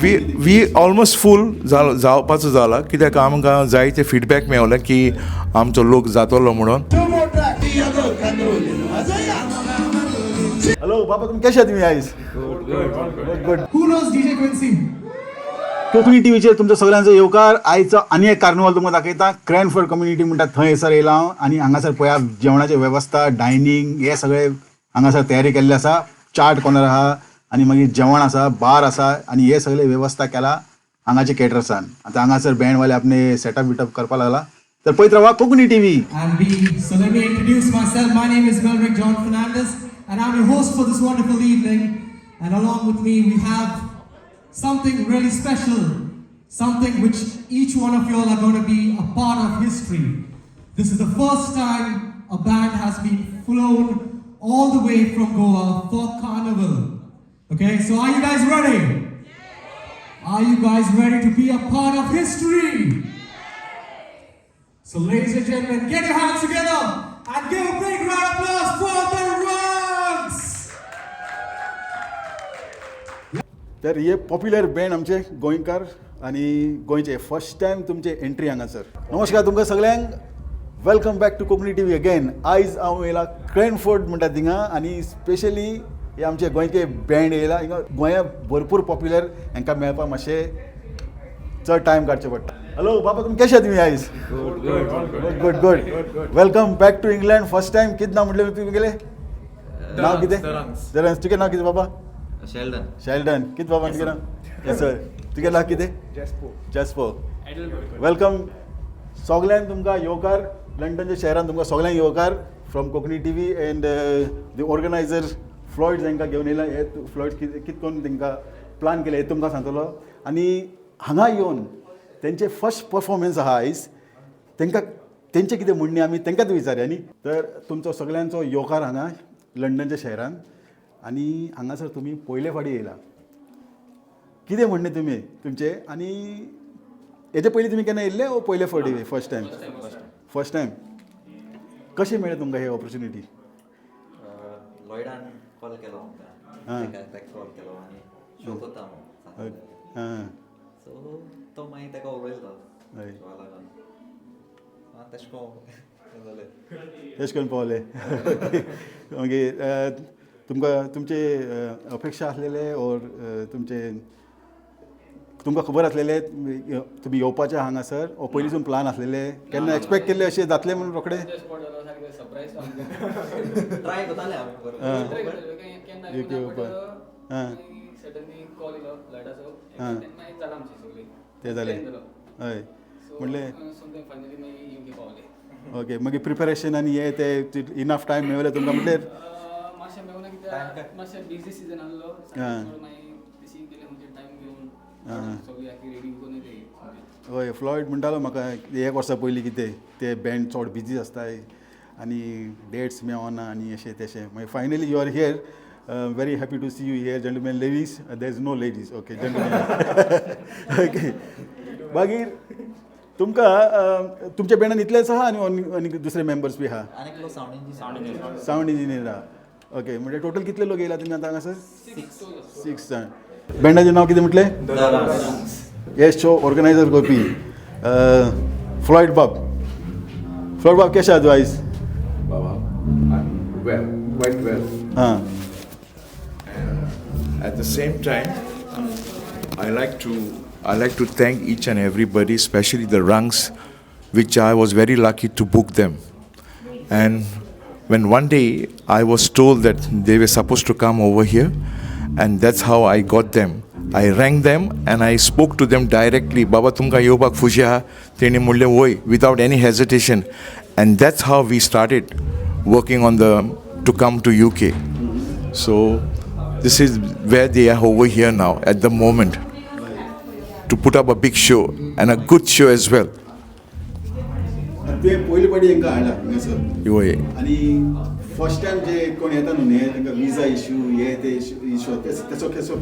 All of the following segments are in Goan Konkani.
We almost फूल जालो, जावपाचो जाला, कित्याक आमकां जायते फिडबॅक मेवले की आमचो लोक जातलो म्हणून. हॅलो बाबा, तुमी कशे आहात तुमी आयज? Good good. Who knows DJ Quincy? Konkani टीव्हीचेर तुमचो सगळ्यांचो येवकार. आयचो आनी एक कार्निवाल तुमकां दाखयता. क्रॅनफोर्ड कम्युनिटी म्हणटा थंयसर येयला हांव आनी हांगासर पळया, जेवणाची वेवस्था, डायनींग हे सगळे हांगासर तयारी केल्ली आसा. चाट कॉर्नर आहा आनी मागीर जेवण आसा, बार आसा आनी हे सगळे वेवस्था केला हांगाचे केटरर्सान. आतां हांगासर बँडवाले आपले सेटअप बिटअप करपाक लागला. तर पळयत रावा Konkani TV. And we, so let me introduce myself. My name is Melrick John Fernandez, and I'm your host for this wonderful evening. And along with me, we have something really special, something which each one of you all are going to be a part of history. This is the first time a band has been flown all the way from Goa for Carnival. Okay, so are you guys ready? Are you guys ready to be a part of history? So, ladies and gentlemen, get your hands together and give a big round of applause for the Runks! तर हे पॉप्युलर बँड आमचे गोंयकार आनी गोंयचे, फर्स्ट टायम तुमचे एंट्री हांगासर. नमस्कार तुमकां सगळ्यांक, welcome back to Konkani TV again. आयज हांव येयला क्रॅनफोर्ड म्हणटा थिंगा आनी स्पेशली हे आमचे गोंयचे बँड येयला. हिंगा गोंया भरपूर पॉप्युलर, हांकां मेळपाक मातशें चड टायम काडचें पडटा. हॅलो बाबा, तुमी कशे आहात तुमी आयज? Good good good. Welcome back to England. First time. कितें नांव म्हटलें तुमी गेले? नांव कितें? The rungs. तुगे नांव कितें बाबा? Sheldon. Sheldon. कितें बाबा, तुगें नांव? येस सर. तुगें नांव कितें? Jaspo. जॅस्पो. Welcome सगल्यांक, तुमकां येवकार. लंडनच्या शहरान तुमकां सगल्यांक येवकार from Konkani TV and the organizer Floyd जांकां घेवन येयला. हे फ्लॉयड कितें कितें करून तांकां प्लान केलें हें तुमकां सांगतलो. आनी हांगा येवन तेंचे फर्स्ट परफॉर्मन्स आहा आयज. तांकां तेंचें कितें म्हणणें आमी तांकांच विचारया न्ही. तर तुमचो सगल्यांचो येवकार हांगा लंडनच्या शहरान आनी हांगासर तुमी पयले फावटी येयला. कितें म्हणणें तुमी तुमचें? आनी हेजे पयलीं तुमी केन्ना येयल्ले ओ पयले फावटी? First time. First time. कशें मेळ्ळें तुमकां हे ऑपॉर्च्युनिटी? लॉयडान कॉल केलो आमकां. ताका ताका कॉल केलो आनी शो करता म्हणून. सो तो मागीर ताका उलयलो शोआ लागून. आं, तशें करून जालें. तशें करून पावले. मागीर तुमकां तुमचे अपेक्षा आसलेले ओर तुमचे तुमकां खबर आसलेले तुमी येवपाचे हांगासर ओ पयलींसून प्लान आसलेले? केन्ना एक्सपेक्ट केल्ले अशें जातलें म्हणून रोखडे? सरप्रायज. ट्राय करताले आमी बरोबर. केन्ना एक येवपाक. आं. सडनली कॉल येयलो लॉयडाचो. तेन्ना एक जालां आमचें सगळें. तें जालें. हय, म्हणलें. समथिंग फायनली मागीर युके पावले. ओके, मागीर प्रिपरेशन आनी हे ते इनफ टायम मेळ्ळें तुमकां म्हटल्यार? मातशें मेळूना कित्याक मातशें बिजी सिजन आसलो. मागीर तशी गेले म्हणजे टायम घेवन सगळी आखी रेडी करून येयले. हय, फ्लॉयड म्हणटालो म्हाका एक वर्सा पयलीं कितें ते बँड चड बिजी आसताय आनी डेट्स मेळना आनी अशें तशें. मागीर finally you are here. Very happy to see you here, gentlemen, ladies. There is no ladies. Okay, gentlemen. Okay, मागीर तुमकां तुमच्या बँडान इतलेच आहा आनी आनी दुसरे मेंबर्स बी आहा? आनी एकलो सावंड इंजिनियर. सावंड इंजिनियर आहा. ओके, म्हणजे टोटल कितले लोक येयला तुमी आतां हांगासर? सिक्स जाण. बँडाचें नांव कितें म्हटलें? हे शो ऑर्गनायझर करपी फ्लॉयड बाब. फ्लॉयड बाब, कशें आहा तूं आयज? Baba, I'm well, quite well. हां. At the same time, I like to thank each and everybody, especially the Rungs, which I was very lucky to book them. And when one day I was told that they were supposed to come over here, and that's how I got them. I rang them and I spoke to them directly. "Baba, तुमकां येवपाक खुशी आहा?" तेणी म्हणलें वय, without any hesitation. And that's how we started working on the to come to UK. So this is where they are over here now at the moment to put up a big show and a good show as well. तुवें पयले फावटी हांकां हाडला हांगासर? वय. आनी फर्स्ट टायम जे कोण येता न्हू हे तांकां विजा इश्यू हे ते इश्यू, तेचो कसो?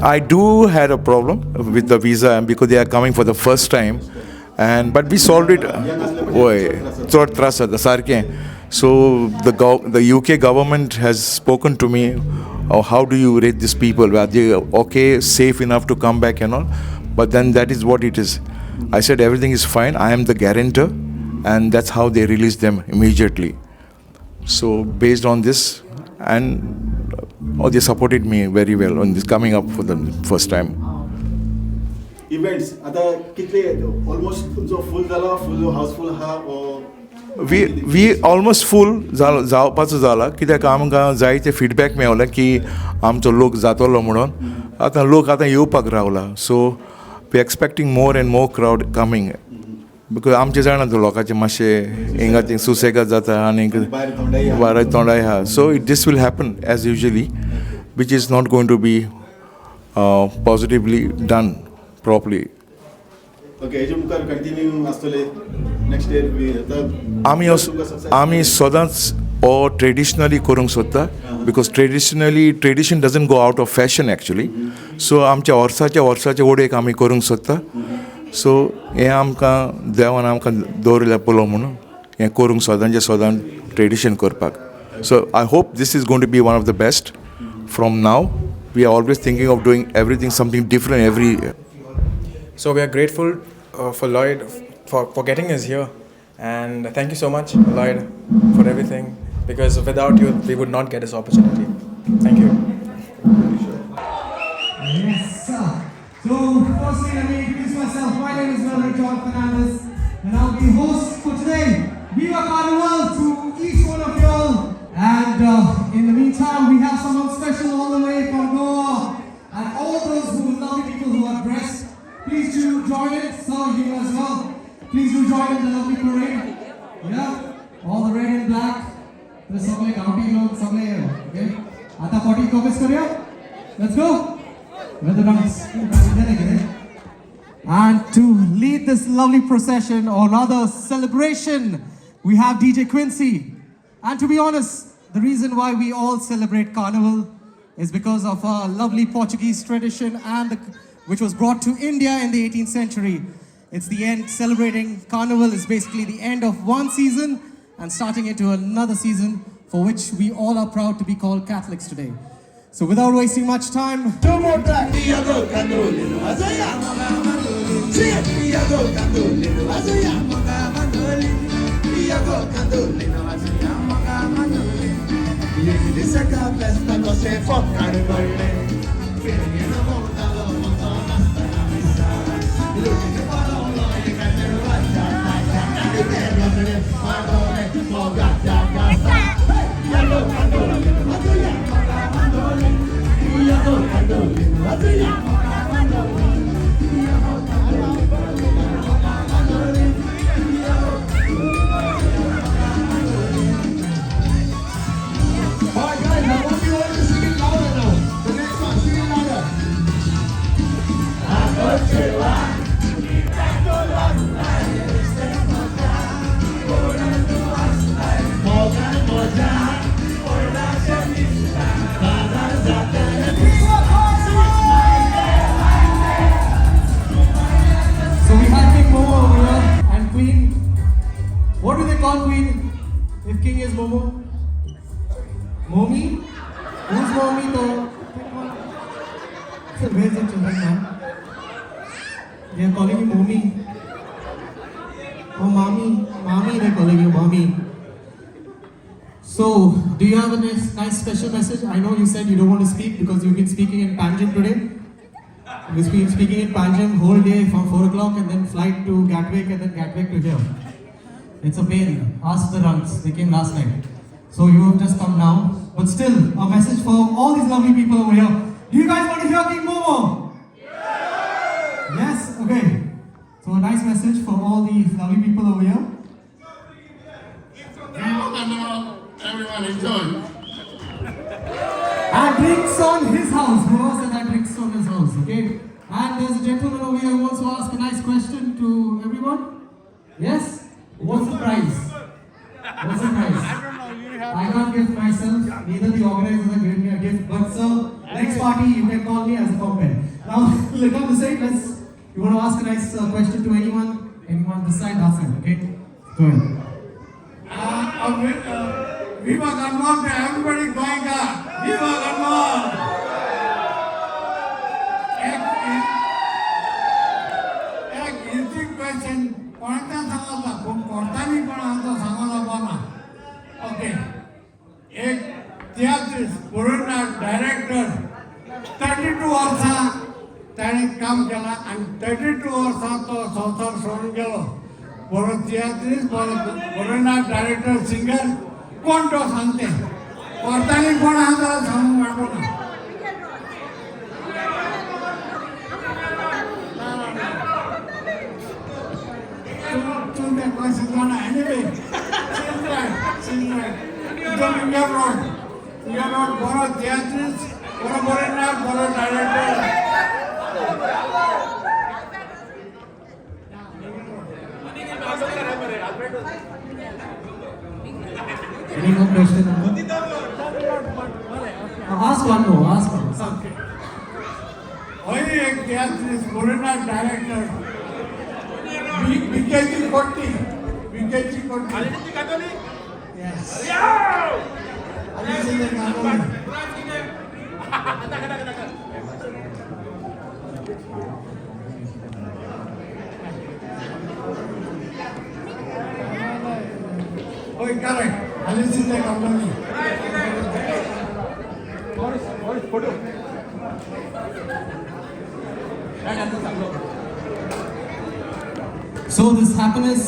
I do had a problem with the visa because they are coming for the first time, and but we solved it. वय, चड त्रास जाता सारकें. So the UK government has spoken to me. How do you rate these people? Are they okay, safe enough to come back and all? But then that is what it is. I said everything is fine. I am the guarantor, and that's how they released them immediately. So based on this, and they supported me very well on this coming up for the first time. Events आतां कितले ऑलमोस्ट तुमचो फूल जाला, फूल हाऊसफूल आहा ओ? We almost फूल जालो, जावपाचो जाला, कित्याक आमकां जायते फिडबॅक मेवले की आमचो लोक जातलो म्हणून. आतां लोक आतां येवपाक रावला, so we expecting more and more crowd coming, because आमचे जाणा तूं लोकांचे मातशें हिंगा थिंग सुसेगाद जाता आनी भायर तोंडाय आहा. So it this will happen as usually, which is not going to be positively done properly. Okay, हेजे मुखार कंटिन्यू आसतले नेक्स्ट इयर बी आतां? आमी सदांच हो ट्रेडिशनली करूंक सोदता, because traditionally tradition doesn't go out of fashion actually. So आमच्या वर्साच्या वर्साच्या ओडेक आमी करूंक सोदता. सो हें आमकां देवान आमकां दवरिल्लें पळोव म्हणून हें करूंक सदांचें सदां ट्रेडिशन करपाक. So I hope this is going to be one of the best. From now we are always thinking of doing everything something different every year. So we are grateful for Lloyd for getting us here, and thank you so much, Lloyd, for everything, because without you we would not get this opportunity. Thank you. Yes, sir. So firstly, let me introduce myself. My name is Melrick John Fernandez, and I'll be host for today. Viva Carnival to each one of you all. And in the meantime, we have someone special all the way from Goa, and all those who lovely people who are dressed, please do join it. Some of you as well. Please do join in the lovely parade. Yeah, all the red and black. तर सगळे गावठी लोक सगळे, okay. आता 40 कॉपीज करूया. Let's go. Where the drums? And to lead this lovely procession, or rather celebration, we have DJ Quincy. And to be honest, the reason why we all celebrate Carnival is because of our lovely Portuguese tradition, and which was brought to India in the 18th century. It's the end, celebrating Carnival is basically the end of one season and starting into another season, for which we all are proud to be called Catholics today. So without wasting much time, two more times. Alright guys, I want you all to sing it louder now. The next one, sing it louder. So we have King Momo over here and Queen. What do they call Queen if King is Momo? Momi? Who's Momi though? So where's the children man? They are calling you Momi. Oh, Mommy. Mommy, they're calling you Mommy. So, do you have a nice special message? I know you said you don't want to speak because you've been speaking in Panjim today. You've been speaking in Panjim whole day from 4 o'clock and then flight to Gatwick and then Gatwick to here. It's a pain. Ask the runts. They came last night. So you have just come now. But still, a message for all these lovely people over here. Do you guys want to hear King Momo? Yes? Okay. So a nice message for all these lovely people over here. Everyone enjoy. And drinks on his house. Whoever said that, drinks on his house, okay? And there's a gentleman over here who wants to ask a nice question to everyone. Yes? What's the prize? What's the prize? I don't know. You have I can't gift myself, neither the organizers are giving me a gift. But sir, next party you can call me as a compare. Now, look on the side, let's. You want to ask a nice question to anyone? Anyone this side, that side, okay? Go ahead. Viva Carnival, everybody going up. Viva Carnaval! एक इझी क्वेश्चन कोणाच्या सांगता पूण कोर्टांनी कोण आहा तो सांगो जावपा ना. ओके, एक तियात्रीस बोरुनाथ डायरेक्टर 32 वर्सां ताणें काम केलां आनी 32 वर्सां तो संवसार सोडून गेलो. बरो तियात्रीस, बरो बोरुनाथ डायरेक्टर सिंगर कोण तो सांगते. कोर्टांनी कोण आहा जाल्यार सांगूंक मेळपा ना. तूं तें क्वेश्चन जाणा. Anyway, she's right. तुजो मिंगर रोड, मिंगर रोड बरो तियात्रीस, बरो बोरुनाथ, बरो director. Any more question? Ask one more. Ask one. Okay. होय एक तियात्रीस बोरुनाथ director बिकेची Kotti, बिकेची Kotti. Yes. Alice Catholic. होय, correct. Alice Catholic. So this happiness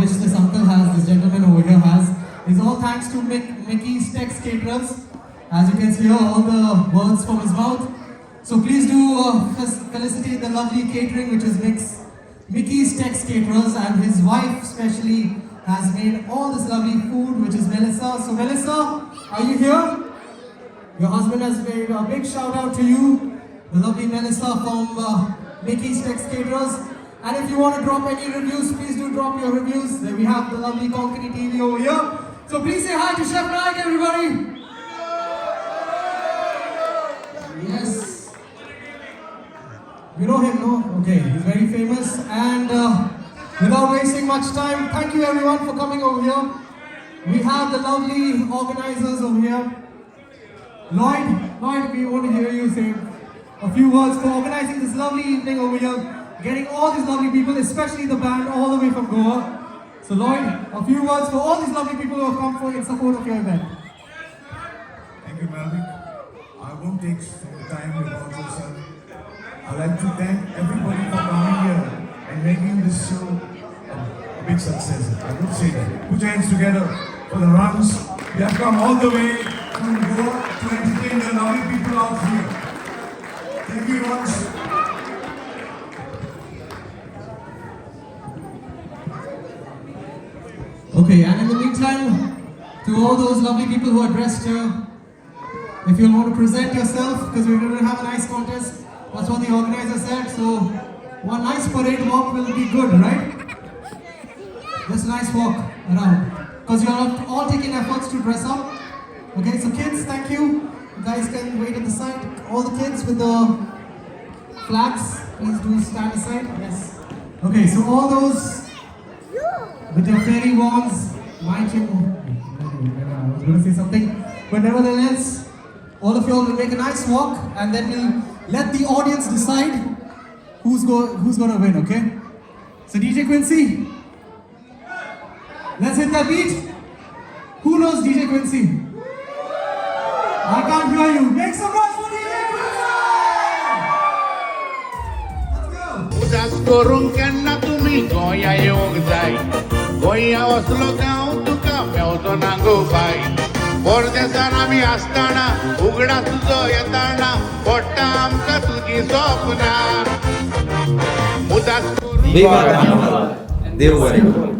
which this uncle has, this gentleman over here has, is all thanks to Mickey's Tex Caterers. As you can see here, all the words from his mouth. So please do felicitate the lovely catering, which is Mickey's Tex Caterers, and his wife especially has made all this lovely food, which is Melissa. So Melissa, are you here? Your husband has made a big shout out to you, the lovely Melissa from Mickey's Tex Caterers. And if you want to drop any reviews, please do drop your reviews. There we have the lovely Konkani TV over here. So please say hi to Chef Naik, everybody. Yes. You know him, no? Okay, he's very famous. And without wasting much time, thank you everyone for coming over here. We have the lovely organizers over here. Lloyd, we want to hear you say a few words for organizing this lovely evening over here, getting all these lovely people, especially the band all the way from Goa. So Lloyd, a few words for all these lovely people who have come for in support of your event. Thank you, Melvick. I won't take some time about yourself. I'd like to thank everybody for coming here and making this show a big success. I would say that. Put your hands together for the Rungs. We have come all the way from Goa to entertain the lovely people out here. Thank you, Rungs. Okay, and in the meantime, to all those lovely people who are dressed here, if you want to present yourself, because we're going to have a nice contest, that's what the organizer said, so one nice parade walk will be good, right? Just a nice walk around, because you are all taking efforts to dress up. Okay, so kids, thank you. You guys can wait at the side. All the kids with the flags, please do stand aside. Yes. Okay, so all those with your fairy wands, marching. I was going to say something, but nevertheless, all of you all will make a nice walk, and then we'll let the audience decide who's gonna win. Okay? So DJ Quincy, let's hit that beat. Who knows DJ Quincy? I can't hear you. Make some noise for DJ Quincy! Let's go. उदास करूंक केन्ना तुमी गोंया येवंक जाय, गोंया वसलो गांव तुका मेवचो ना गो बाय. परदेसान आमी आसतना उगडा तुजो येताना पडटा आमकां तुजी सपनां. उदास Viva Carnaval! देव बरें करूं.